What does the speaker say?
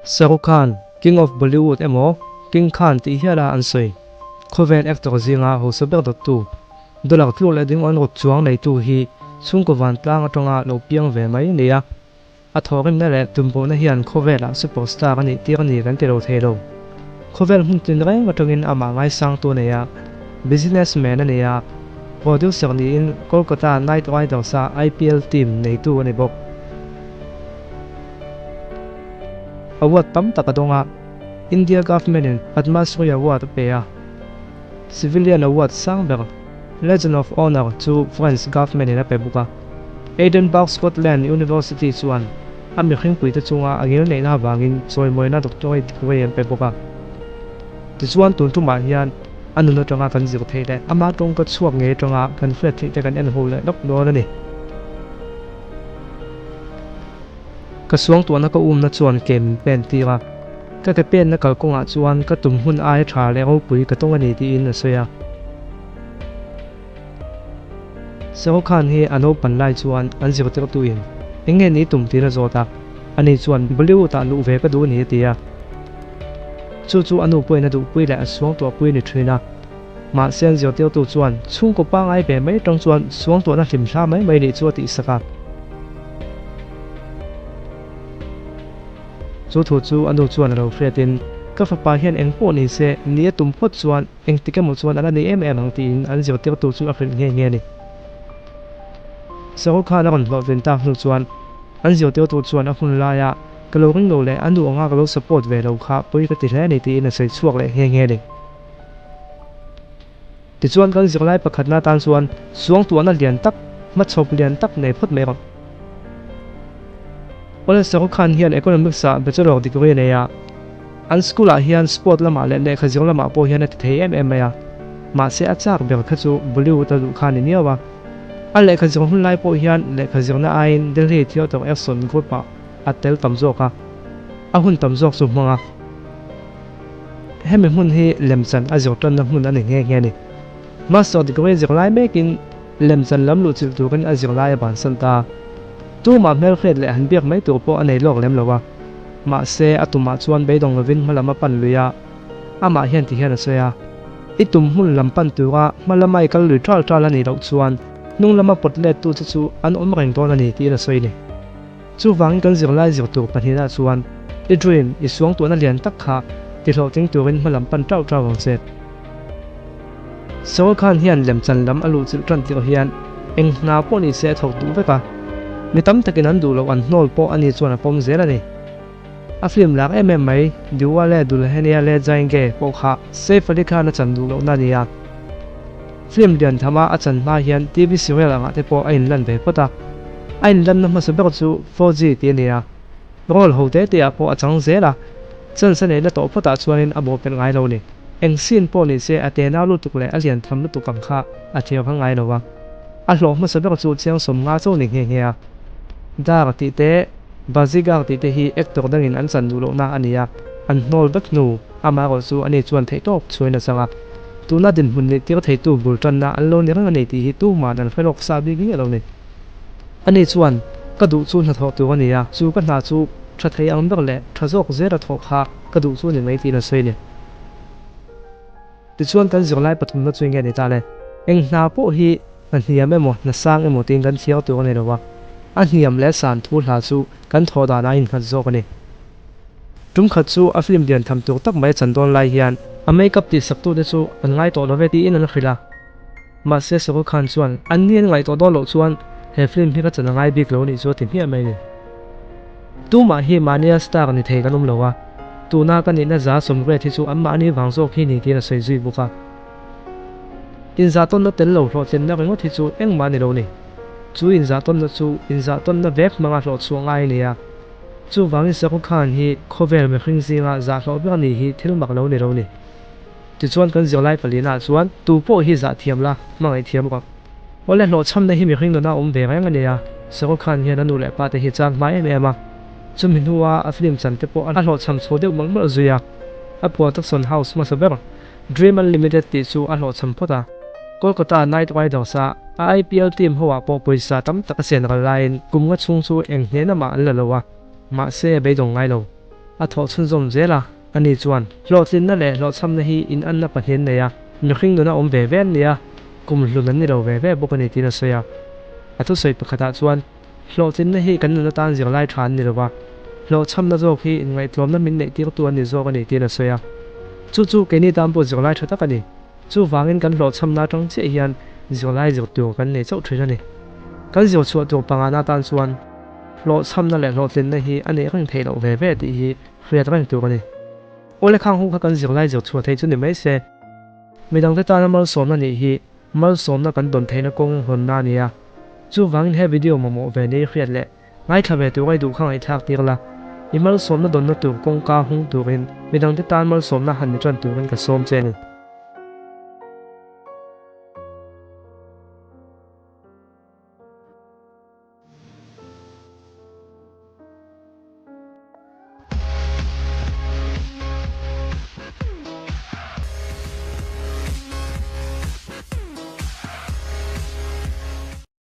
Shah Rukh Khan, King of Bollywood emaw King Khan tih hiala an sawi. Khawvel actor zinga hausa ber dawttu, dollar tluk leh ding awn ruk chuang neitu hi chhungkaw vantlang atanga lo piang ve mai a ni a. A thawhrimna leh tumruhna hian khawvelah superstar a nih tir a ni kan ti lo thei lo. Khawvel hmun tin reng atangin amah ngaisangtu a nei a, businessman a ni a, producer niin Kolkata Knight Riders-a IPL team neitu a ni bawk. Award tam tak a dawng a, India government-in Padma Shri Award a pe a. Civilian award sang ber Legion of Honour chu French government-in a pe bawk a. Edinburgh Scotland University chuan a mihringpuite chunga a ngilneihna avangin chawimawina doctorate degree an pe bawk a. Tichuan tun tumah hian a nun atanga kan zir theih leh ama tawngka chhuak ngei atanga kan hriat theih te kan en ho leh lawk dawn a ni. Ka suangtuahna ka umna chuan ke min pen tir a, ka ke penna kalkawngah chuan ka tum hun aia tha leh ropui ka tawng a ni tiin a sawi a. Shah Khan hi a naupan lai chuan an zirtirtuin eng nge ni tum tiin a zawt a, ani chuan Bollywood-ah luh ve ka duh a ni a ti a. Chu chu a nu pawhin a duhpui leh a suangtuahpui a ni thin a. Mahse an zirtirtu chuan chhungkaw pangai ve mai atang chuan suangtuahna hlim hla mai mai nih chu a tihsak a. Chu thu chu a nu chuan a lo hriatin, Ka fapa hian eng pawh ni se, ni a tum phawt chuan engtik emaw chuan a la ni em em ang tiin an zirtirtu chu a hrilh nghe nghe a ni. Saru khan a rawn hlawhtlin tak hnu chuan an zirtirtu chuan a hun laia ka lo ring lo leh a nu anga ka lo support ve lo kha pawi ka ti hle a ni tiin a sawi chhuak leh nghe nghe a ni. Tichuan kan zirlai pakhatna atan chuan suangtuahna lian tak, hmachhawp lian tak nei phawt mai rawh. Awle Shahrukh Khan hian Economics ah Bachelor degree a nei a, an school ah hian sport lamah leh lehkha zir lamah pawh hian a ti thei em em mai a, mahse a chak ber kha chu Bollywood a luh kha a ni miau a. A lehkha zir hun lai pawh hian lehkha zirna aiin Delhi Theatre Action Group ah a tel tam zawk a, a hun tam zawk chu hmang a. Hemi hmun hi lemchan a zir tanna hmun a ni nghe nghe a ni. Master degree zir lai mekin lemchan lam luhchilh turin a zir lai a bansan ta. Tumah hmelhriat leh han biak mai tur pawh a nei lawk lem lo a. Mahse, a tumah chuan beidawng lovin hmalam a pan lui a, amah hian ti hian a sawi a, I tum hmun lam pan tura hma lama i kal lui ṭal ṭal a nih loh chuan hnung lama pawt lettu che chu an awm reng dawn a ni tiin a sawi a ni. Chuvangin kan zirlai zir tur pahnihna chuan i dream, i suangtuahna lian tak kha tihlawhtling turin hma lam pan ṭauh ṭauh ang che. Saul Khan hian lemchan lam a luhchilh ṭan tirh hian eng hna pawh ni se a thawk duh vek a, mi tam takin an duh loh an hnawl pawh ani chuan a pawm zel a ni. A film lak em em mai Diwale Dulhania Le Jayenge pawh kha Saif Ali Khan a chan duh lohna a ni a. Film lian thama a chan hma hian TV serial angah te pawh a inlan ve phawt a. A inlanna hmasa ber chu 4G tih a ni a. Role ho te te ah pawh a chang zel a, chance a neihna tawh phawtah chuanin a bawhpelh ngai lo ni. Eng scene pawh ni se a tenau lutuk leh a lian tham lutuk ang kha a thiam kha ngai lo a. A hlawh hmasa ber chu chiang 50 chauh ni nghe nghe a. Dar tih te, Bazigar tih te hi actor dangin an chan duh lohna a ni a, an hnawl vek hnu amaherawh chu ani chuan theihtawp chhuain a chang a. Tuna dinhmun leh tir theitu bul tanna an lo ni reng a ni tih hi tuman an hre lawk sa bik nge lo ni. Ani chuan, Ka duh chu hnathawh tur a ni a, chu ka hna chu tha thei ang ber leh tha zawk zela thawh kha ka duh chu a ni mai tiin a sawi a ni. Tichuan kan zirlai pathumna chu enge a ni ta le? Eng hna pawh hi hna hniam emaw hna sang emaw tiin kan thiar tur a ni lo a, a hniam leh san thu hla chu kan thawh danah a innghat zawk a ni. Tum khat chu a film lian tham tur tak mai a chan dawn lai hian a make up tihsak tute chu an ngai tawh lo ve tiin an hrilh a. Mahse Shahrukh Khan chuan an ni an ngaih tawh dawn loh chuan he film hi ka chan a ngai bik lo nih chu a ti hmiah mai a ni. Tumah hi mahnia star ni thei kan awm lo a, tuna ka nihna 80% hi chu anmahni vang zawk hi ni tiin a sawi zui bawk a. Inzahtawnna tel lo hlawhtlinna ringawt hi chu engmah a ni lo ni. Chu inzahtawnna chu inzahtawnna vek hmanga hlawhchhuah ngai a ni a. Chuvangin Shahrukh Khan hi khawvel mihring zinga zahhlawh ber ni hi thil mak lo ni lo ni. Tichuan kan zirlai palina chuan tu pawh hi zah thiam la, hmangaih thiam rawh. Awle hlawhchhamna hi mihring nuna awm ve reng a nia, Shahrukh Khan hian a nu leh pa te hi chang hma em em a. Chumi hnua a film chan te pawh a hlawhchham chho deuh mawlh mawlh zui a. A production house hmasa ber Dream Unlimited tih chu a hlawhchham phawt a. Kolkata Knight Riders a a IPL team ho ah pawh pawisa tam tak a sen ral laiin kum nga chhung chu eng hnehna mah an la lo a, mahse a beidawng ngai lo. A thawh chhunzawm zel a, ani chuan, Hlawhtlinna leh hlawhchhamna hi inanna pahnih an nei a, mihring nuna awm ve ve an ni a, kum hlun an ni lo ve ve bawk a ni tiin a sawi a. A thusawi pakhatah chuan, Hlawhtlinna hi kan nun atan zirlai tha an ni lo va, hlawhchhamna zawk hi inngaihtlawmna min neihtirtu an ni zawk a ni tiin a sawi a. Chu chu keini tan pawh zirlai tha tak a ni. Chuvangin kan hlawhchhamna atang chiah hian zirlai zir tur kan nei chauh thin a ni. Kan zir chhuah tur pangana atan chuan hlawhchhamna leh hlawhtlinna hi a neih reng theih loh ve ve tih hi hriat reng tur a ni. Awle khang hu kha kan zirlai zir chhuah theih chu ni mai se. Midangte tana malsawmna nih hi malsawmna kan dawn theihna kawng hawnna a ni a. Chuvangin he video mamawh ve nei hriat leh Ngaithla ve tur ai duh kha ngaihthlak tir la, i malsawmna dawnna tur kawngka hung turin midangte tan malsawmna han ni tan turin ka sawm che a ni.